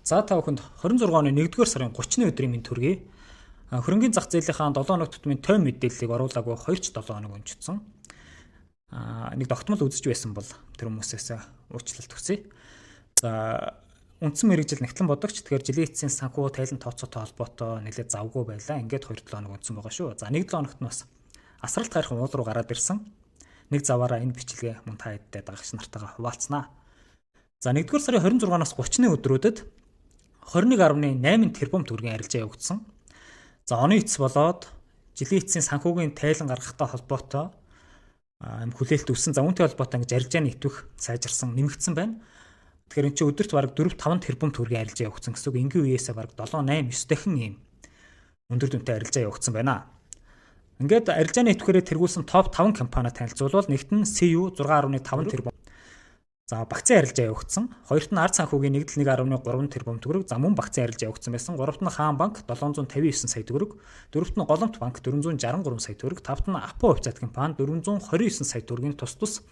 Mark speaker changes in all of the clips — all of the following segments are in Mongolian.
Speaker 1: За та бүхэнд 26 оны 1-р сарын 30-ны өдрийн мэнд төргий. Хөрөнгийн зах зээлийнхаа 7 хоног тутмын тойм мэдээллийг оруулаагүй 2 ч 7 хоног өнжсөн. Нэг тогтмол үзэж байсан бол тэр хүмүүсээс уучлалт хүсье. За үндсэн мэргэжил нэгтлэн бодогч, тэгэхээр жилийн эцсийн санхүү тайлан тооцоотой холбоотой нэлээд завгүй байлаа. Ингээд 2-7 хоног өнцсөн байгаа шүү. За 1-7 хоногт нь бас асралт хайрхан уул руу гараад ирсэн. Нэг заваараа энэ бичлэгээ мөн та хэдтэй дагагч нартайгаа хуваалцнаа. За 1-р сарын 26-наас 30-ны өдрүүдэд 21.8 тэрбум төгрөгийн арилжаа явагдсан. За оны эц болоод жилийн эцсийн санхүүгийн тайлан гаргахтай холбоотой юм хүлээлт өссөн. За үүнтэй холбоотой ингэж арилжааны идэвх сайжирсан, нэмэгдсэн байна. Тэгэхээр эн чинь өдөрт бараг 4-5 тэрбум төгрөгийн арилжаа явагдсан гэсэн үг. Энгийн үеэсээ бараг 7 8 9 дахин ийм өндөр дүнтэй арилжаа явагдсан байна. Ингээд арилжааны идэвхээрээ тэргүүлсэн топ 5 компани танилцуулбал нэгт нь CU 6.5 тэрбум. За багцын арилжаа явагдсан. Хоёрт нь ард санхүүгийн нэгдэл 1.3 тэрбум төгрөг. За мөн багцын арилжаа явагдсан байсан. Гуравт нь Хаан банк 759 сая төгрөг. Дөрөвт нь Голомт банк 463 сая төгрөг. Тавт нь Апо хувьцаат компани 429 сая төгрөгийн тус тус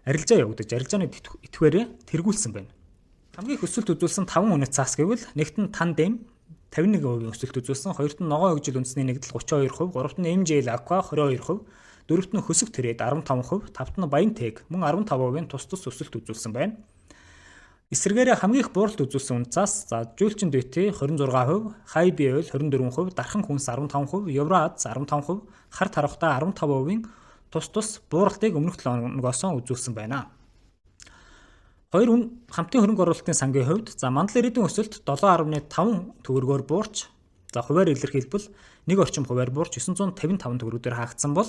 Speaker 1: арилжаа явагдаж, арилжааны идэвхээрээ тэргүүлсэн байна. Хамгийн их өсөлт үзүүлсэн 5 үнэт цаас гэвэл нэгт нь Тандем 51% өсөлт үзүүлсэн, хоёрт нь Ногоон хөгжил үндэсний нэгдэл 32%, гуравт нь MJL Aqua 22%, дөрөвт нь Хөсөг Трейд 15%, тавт нь Баян Тэг мөн 15%-ийн тус тус өсөлт үзүүлсэн байна. Эсвэргээрээ хамгийн их бууралт үзүүлсэн үнэ цаас за Жүүлчин Дэти 26%, Хай Биойл 24%, Дархан хүнс 15%, Евроаз 15%, Хар тарвахтай 15%-ийн тус тус бууралтыг өмнөх 7 хоногоос үзүүлсэн байна. Хоёр хамтын хөрөнгө оруулалтын сангийн хувьд за Мандал ирээдүйн өсөлт 7.5 төгрөгөөр буурч, за хувиар илэрхийлбэл 1 орчим хувиар буурч 955 төгрөгөөр хаагдсан бол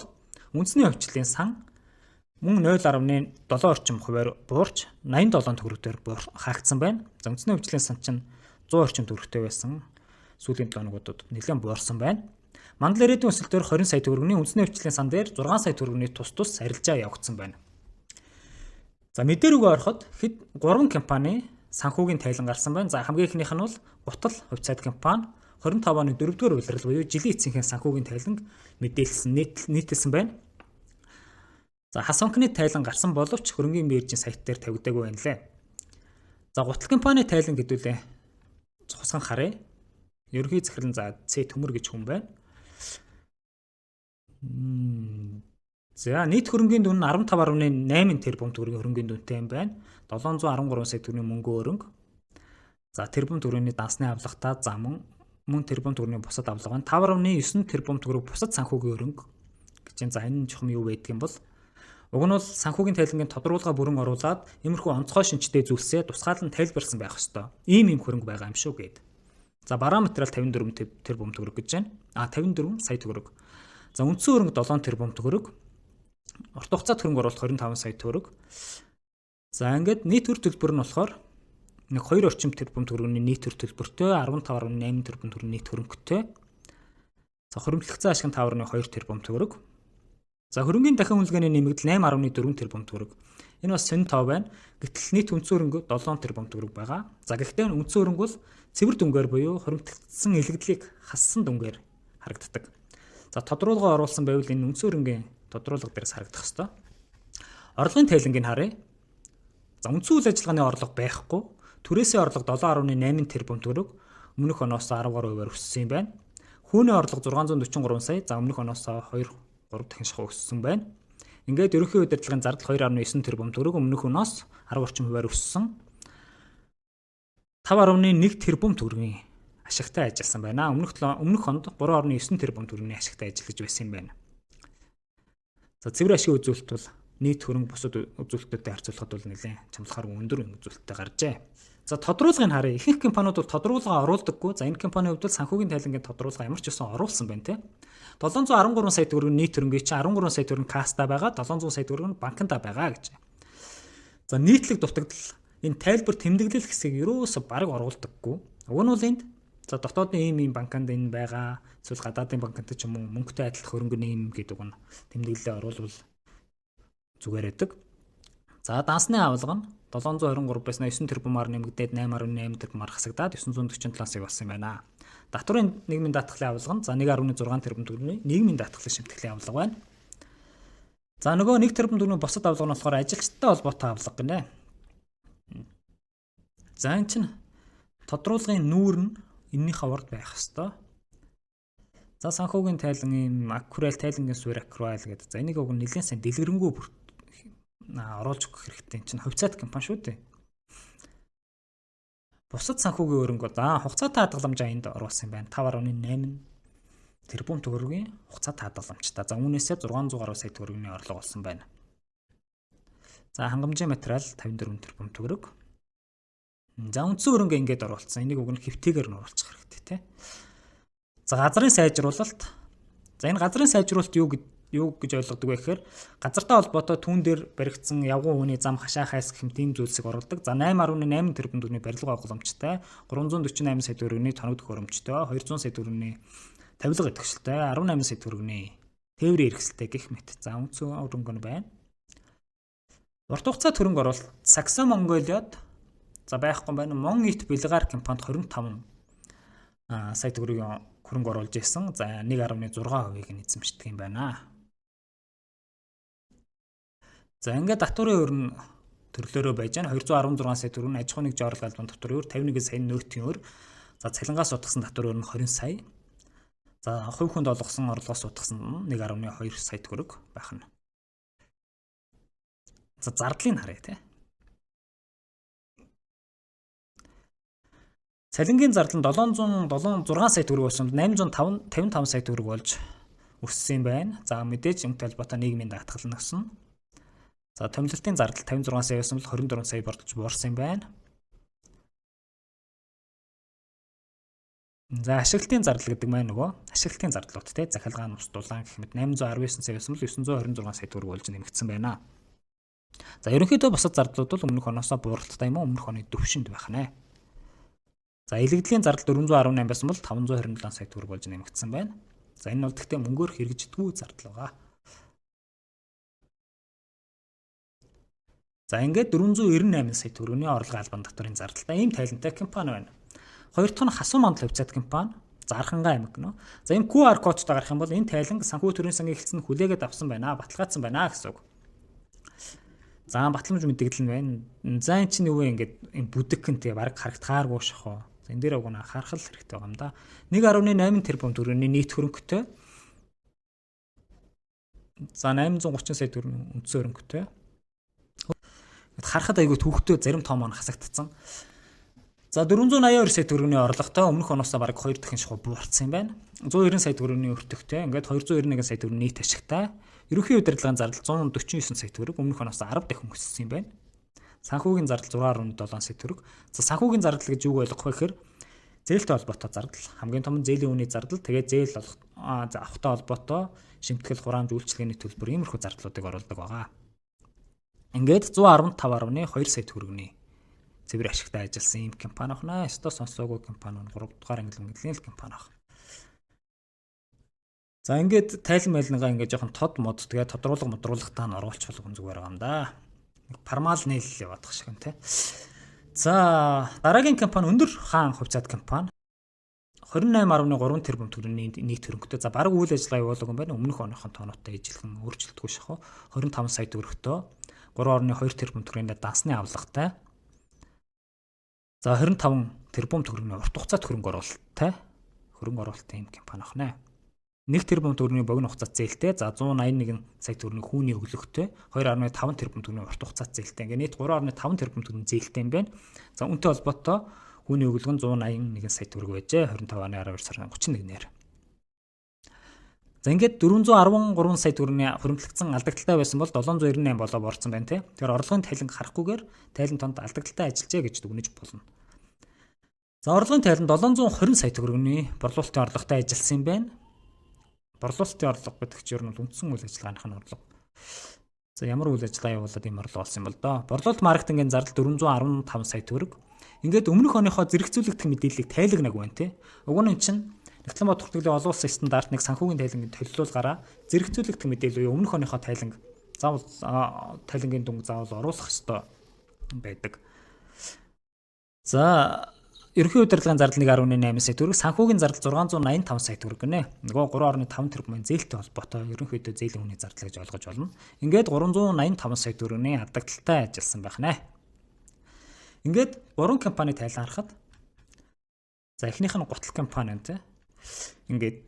Speaker 1: үндэсний хувьчлалын сан мөн 0.7 орчим хувиар буурч 87 төгрөгөөр хаагдсан байна. За үндэсний хувьчлалын сан чинь 100 орчим төгрөгтэй байсан. Сүүлийн 7 хоногудад нэлээд буурсан байна. Мандал ирээдүйн өсөлтөөр 20 сая төгрөгийн, үндэсний хувьчлалын сан дээр 6 сая төгрөгийн тус тус арилжаа явагдсан байна. За мэдээ рүүгээ ороход хэд 3 компани санхүүгийн тайлан гарсан байна. За хамгийн эхнийх нь бол Гутал хувьцаат компани 25 оны 4-р улирал буюу жилийн эцсийнхээ санхүүгийн тайланг мэдээлсэн, нийтэлсэн байна. За хас банкны тайлан гарсан боловч хөрөнгийн биржийн сайт дээр тавигдаагүй байна лээ. За Гутал компани тайлан гэдүүлээ цусган харъя. Ерөнхий захирал за Ц Төмөр гэж хүн байна. За нийт хөрөнгийн дүн нь 15.8 тэрбум төгрөгийн хөрөнгийн дүнтэй юм байна. 713 сая төгрөгийн мөнгө өрөнгө. За тэрбум төгрөгийн дансны авлагатай, за мөн тэрбум төгрөгийн бусад авлага байна. 5.9 тэрбум төгрөг бусад санхүүгийн өрөнгө гэж юм. За энэ нь чухам юу байдаг юм бол уг нь бол санхүүгийн тайлангийн тодруулга бүрэн оруулаад иймэрхүү онцгой шинжтэй зүйлсээ тусгаалan тайлбарсан байх ёстой. Ийм ийм хөрөнгө байгаа юм шүү гэд. За бараа материал 54 тэрбум төгрөг гэж байна. 54 сая төгрөг. За үндсэн хөрөнгө 7 тэрбум төгрөг. Урт хугацаат хөрөнгө оруулалт 25 сая төгрөг. За ингээд нийт төр төлбөр нь болохоор нэг 2 орчим тэрбум төгрөгийн нийт төр төлбөртэй, 15.8 тэрбум төгрөгийн нийт хөрөнгөтэй. За хуримтлагдсан ашиг нь 5.2 тэрбум төгрөг. За хөрөнгийн дахин үнэлгээний нэмэгдэл 8.4 тэрбум төгрөг. Энэ бас сонин тоо байна. Гэтэл нийт үндсэн хөрөнгө 7 тэрбум төгрөг байгаа. За гэхдээ үндсэн хөрөнгө бол цэвэр дүнгээр буюу хуримтлагдсан илгэдлийг хассан дүнгээр харагддаг. За тодруулга оруулсан байвал энэ үндсэн хөрөнгийн тодруулга дээрээс харагдах ёстой. Орлогын тайлангийг харъя. За үндсэн үйл ажиллагааны орлого байхгүй. Түрээсийн орлого 7.8 тэрбум төгрөг, өмнөх оноос 10 гаруй хувиар өссөн юм байна. Хүүний орлого 643 сая, за өмнөх оноос 2 3 дахин шахуу өссөн байна. Ингээд ерөнхий удирдлагын зардал 2.9 тэрбум төгрөг, өмнөх оноос 10 орчим хувиар өссөн. 5.1 тэрбум төгрөгийн ашигтай ажилласан байна. Өмнөх онд 3.9 тэрбум төгрөгийн ашигтай ажиллаж байсан юм байна. За цэвэр ашигын үзүүлэлт бол нийт хөрөнгө бусад үзүүлэлтүүдтэй харьцуулахад бол нэлээд чамлахаар өндөр үзүүлэлттэй гарчээ. За тодруулгыг харъя. Ихэнх компаниуд бол тодруулга оруулдаггүй. За энэ компанийн хувьд бол санхүүгийн тайлангийн тодруулга ямар ч үсэн оруулсан байна те. 713 сая төгрөг нийт хөрөнгийн чинь 13 сая төгрөг каста байгаа, 700 сая төгрөг нь банкнда байгаа гэж. За нийтлэг дутагдал энэ тайлбар тэмдэглэл хэсгийг ерөөсө бараг оруулдаггүй. Уг нь бол энд за дотоодын ийм ийм банкнд энэ байгаа, эсвэл гадаадын банкнд ч юм уу мөнгөтэй адилхан хөрөнгө нь ийм гэдэг нь тэмдэглэлээ оруулвал зүгээр байдаг. За дансны авалга нь 723 байснаа 9 тэрбумаар нэмэгдээд 8.8 тэрбумаар хасагдаад 947 сая болсон юм байна. Татварын нийгмийн даатгалын авалга нь за 1.6 тэрбум төгрөгийн нийгмийн даатгалын шимтгэлийн авалга байна. За нөгөө 1 тэрбум төгрөгийн бусад авалга нь болохоор ажилчдтай холбоотой авалга гинэ. За энэ чинь Тодруулгын нүүр нь энэнийхээ урд байх ёстой. За санхүүгийн тайлан ийм акварель тайлангийн суурь акварель гэдэг. За энийг уг нь нэлээд сайн дэлгэрэнгүй оруулж өгөх хэрэгтэй. Энд чинь хувьцаат компани шүү дээ. Бусад санхүүгийн өрөнгө за хугацаатай хадгаламжаа энд оруулсан юм байна. 5.8 тэрбум төгрөгийн хугацаатай хадгаламжтай. За үүнээсээ 600 гаруй сая төгрөгийн орлого олсон байна. За хангамжийн материал 54 тэрбум төгрөг. За үндсэн хөрөнгө ингээд оруулсан. Энийг уг нь хэвтэйгээр нь оруулах хэрэгтэй тий. За газрын сайжруулалт. За энэ газрын сайжруулалт юу гэж ойлгодог вэ гэхээр газартай холбоотой түүн дээр баригдсан явган үүний зам хашаа хайс гэх мэт ийм зүйлсийг оруулдаг. За 8.8 тэрбум төгрөгийн барилга байгууламжтай, 348 сая төгрөгийн тоног төхөөрөмжтэй, 200 сая төгрөгийн тавилга идэвхжэлтэй, 18 сая төгрөгийн тээврийн хэрэгсэлтэй гэх мэт. За үндсэн хөрөнгө нь байна. Урт хугацаат хөрөнгө оруулалт Сакса Монголиод за байхгүй байна. Мон ит Белгар компанид 25 сая төгрөгийн хөрөнгө оруулж ирсэн. За 1.6%-ийг нь эзэмшдэг юм байна. За ингээд татварын өр нь төрлөөрөө байж байна. 216 сая төгрөг нь аж ахуйн нэг жорлог албан татварын өр, 51 сая нөөтийн өр. За цалингаас утгасан татварын өр нь 20 сая. За хувь хүнд олгосон орлогоос утгасан 1.2 сая төгрөг байх нь. За зардлыг харъя тий. Цалингийн зардал нь 776 сая төгрөг болсон 855 сая төгрөг болж өссөн юм байна. За мэдээж үнэтэй холбоотой нийгмийн даатгал нь өснө. За томилолтын зардал 56 сая байсан бол 24 сая болж буурсан юм байна. За ашиглалтын зардал гэдэг маань нөгөө ашиглалтын зардлууд те захилгаан ус дулаан гэх мэт 819 сая байсан бол 926 сая төгрөг болж нэмэгдсэн байна. За ерөнхийдөө бусад зардлууд бол өмнөх оноосоо бууралттай юм уу өмнөх оны төвшөнд байх нэ. За илэгдлийн зардал 418 байсан бол 527 сая төгрөг болж нэмэгдсэн байна. За энэ бол гэхдээ мөнгөөр хэрэгждэггүй зардал байгаа. За ингээд 498 сая төгрөгийн орлогын албан татварын зардалтай ийм тайлантай компани байна. Хоёр дахь нь Хасуу мандал хувьцаат компани Зарханга аймаг гэнэ. За энэ QR кодтой гарах юм бол энэ тайланг санхүү төрийн сангийн хэлтсэнд хүлээгээд авсан байна, баталгаажсан байна гэсэн үг. За батламж мэдээлэл нь байна. За энэ чинь юу вэ ингээд энэ бүдэгхэн тэгээ бараг харагдахааргүй шахуу. За энэ дээр уг нь анхаарах хэрэгтэй байгаа юм да. 1.8 тэрбум төгрөгийн нийт хөрөнгөтэй. За 830 сая төгрөгийн үндсэн хөрөнгөтэй. Харахад айгүй түүхтэй зарим том он хасагдцсан. За 482 сая төгрөгийн орлоготой өмнөх оноосоо бараг 2 дахин шахуу буурсан юм байна. 190 сая төгрөгийн өртөгтэй ингээд 291 сая төгрөгийн нийт ашигтай. Ерөнхий удирдлагын зардал 149 сая төгрөг өмнөх оноос 10 дахин өссөн юм байна. Санхүүгийн зардал 6.7 сая төгрөг. За санхүүгийн зардал гэж юуг ойлгох вэ гэхээр зээлтэй холбоотой зардал, хамгийн том нь зээлийн үнийн зардал, тэгээд зээл олох авахтай холбоотой шимтгэл, хураамж, үйлчилгээний төлбөр иймэрхүү зардлуудыг оруулдаг байгаа. Ингээд 115.2 сая төгрөгийн цэвэр ашигтай ажилласан ийм компани байна. Ёстой сонсоогүй компани нь 3 дугаар англи мөнгөний л компани байна. За ингээд тайлан майлангаа ингээд жоохон тод мод тэгээ тодруулга модруулгатаа нь оруулчихвал гүн зүгээр байгаа юм да. Нэг пармал нийлэл яваадах шиг юм те. За дараагийн компани Өндөр хаан хувьцаат компани 28.3 тэрбум төгрөгийн нийт хөрөнгөтэй. За бараг үйл ажиллагаа явуулдаг юм байна. Өмнөх оныхон тоонуудтай ижилхэн өөрчлөлтгүй шахуу 25 сая төгрөгтөө 3.2 тэрбум төгрөгийн дансны авлагатай. За 25 тэрбум төгрөгийн урт хугацаат хөрөнгө оруулалттай хөрөнгө оруулалтын юм компани байна. 1 тэрбум төгрөгийн богино хугацаат зээлтэй, за 181 сая төгрөгийн хүүний өглөгтэй, 2.5 тэрбум төгрөгийн урт хугацаат зээлтэй. Ингээ нийт 3.5 тэрбум төгрөгийн зээлтэй юм байна. За үнэтэй холбоотой хүүний өглөг нь 181 сая төгрөг байжээ 25.12 сарын 31-ээр. За ингээд 413 сая төгрөгийн хуримтлагдсан алдагдaltaй байсан бол 798 болоо борцсон байна те. Тэгэхээр орлогын тайланг харахгүйгээр тайлан тонд алдагдaltaй ажиллажээ гэж дүгнэж болно. За орлогын тайлан 720 сая төгрөгийн борлуулалтын орлоготой ажилласан юм байна. Борлуулалтын орлого гэдэг чинь ер нь үндсэн үйл ажиллагааных нь орлого. За ямар үйл ажиллагаа явуулаад ийм орлого олсон юм бол доо. Борлуулалт маркетингийн зардал 415 сая төгрөг. Ингээд өмнөх оныхоо зэрэгцүүлэгдэх мэдээллийг тайлагнаг байна те. Уг нь чинь Нэгтлэн бод хүртгэлийн олон улсын стандарт нэг санхүүгийн тайлангийн төлөвлөл гараа зэрэгцүүлэгдэх мэдээлэл буюу өмнөх оныхоо тайланг заавал тайлангийн дүнг заавал оруулах ёстой байдаг. За ерөнхий удирдлагын зардал 1.8 сая төгрөг, санхүүгийн зардал 685 сая төгрөг гинэ. Нөгөө 3.5 тэрбумын зээлтэй холбоотой ерөнхийдөө зээлийн үнийн зардал гэж ойлгож болно. Ингээд 385 сая төгрөгийн алдагдaltaй ажилласан байх нэ. Ингээд гурван компани тайлан харахад За, эхнийх нь гутал компани энэ. Ингээд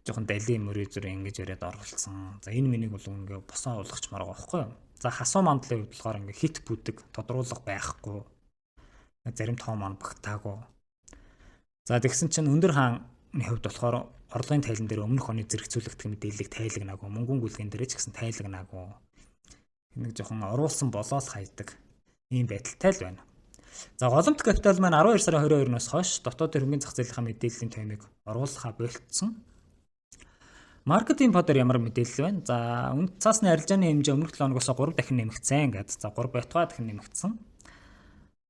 Speaker 1: жоохон далийн мөрий зүрх ингэж яриад оролцсон. За, энэ миний бол ингээ босоо уулгачмаар байгаа байхгүй юу? За, хасуу мандлын хувьд болохоор ингээ хит бүдэг тодруулга байхгүй. Зарим тоо маань багтаагүй. За, тэгсэн чинь өндөр хааны хувьд болохоор орлогын тайлан дээр өмнөх оны зэрэгцүүлэгдэх мэдээллийг тайлагнаагүй, мөнгөн гүйлгэн дээр ч гэсэн тайлагнаагүй. Нэг жоохон оруулсан болоол хайдаг ийм байдалтай л байна. За, голомт капитал маань 12 сарын 22-наас хойш дотоод хөрөнгөний зах зээлийнхаа мэдээллийн тоймыг оруулахаа болтсон. Маркетинг под дээр ямар мэдээлэл байна? За, үнд цаасны арилжааны хэмжээ өмнөх 7 хоногоос 3 дахин нэмэгдсэн гэдэг. За, 3 байтугай дахин нэмэгдсэн.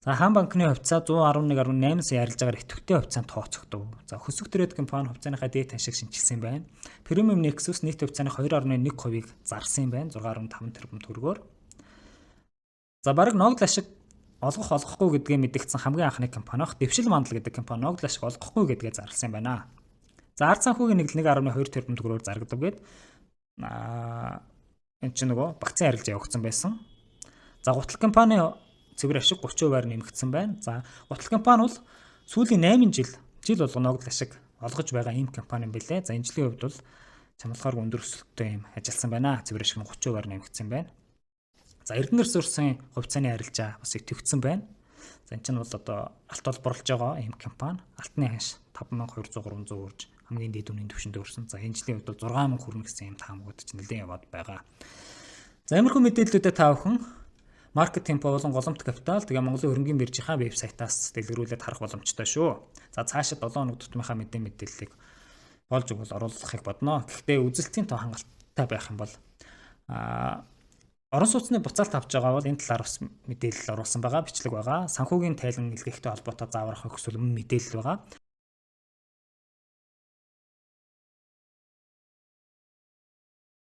Speaker 1: За, хаан банкны хувьцаа 111.8 сая арилжаагаар идэвхтэй хувьцаанд тооцогдов. За, хөсөх трейд компани хувьцааныхаа дээд ханшиг шинэчилсэн байна. Premium Nexus нийт хувьцааны 2.1%-ийг зарсан юм байна. 6.5 тэрбум төгрөгөөр. За, бараг ногдол ашиг олгох олгохгүй гэдгээ мэдэгдсэн хамгийн анхны компани ах Дэвшил мандал гэдэг компани ногдол ашиг олгохгүй гэдгээ зарласан юм байна. За, ард санхүүгийн нэгдэл 1.2 тэрбум төгрөгөөр зарагдав гээд энэ чинь нөгөө багцын арилжаа явагдсан байсан. За, гутал компани цэвэр ашиг 30%-аар нэмэгдсэн байна. За, гутал компани бол сүүлийн 8 жил болго ногдол ашиг олгож байгаа ийм компани юм билээ. За, энэ жилийн хувьд бол чамлахааргүй өндөр өсөлттэй юм ажилласан байна. Цэвэр ашиг нь 30%-аар нэмэгдсэн байна. За, Эрдэнэ ресурсын хувьцааны арилжаа бас идэвхжсэн байна. За, энэ чинь бол одоо алт олборлож байгаа ийм компани. Алтны ханш 5200 300 үрж хамгийн дээд үнийн түвшинд өрсөн. За, энэ жилийн хувьд бол 6000 хүрнэ гэсэн ийм таамагуд чинь нэлээд яваад байгаа. За, иймэрхүү мэдээллүүдэд та бүхэн Market Tempo болон Голомт Капитал, тэгээ Монголын хөрөнгийн биржийнхаа вебсайтаас дэлгэрүүлээд харах боломжтой шүү. За, цаашид 7 хоног тутмынхаа мэдээллийг болж өгвөл оруулахыг бодно. Гэхдээ үзэлтийн тоо хангалттай байх юм бол орон сууцны буцаалт авч байгаа бол энэ талаар бас мэдээлэл оруулсан байгаа, бичлэг байгаа. Санхүүгийн тайлан илгээхтэй холбоотой заавар авах хүсвэл өмнө мэдээлэл байгаа.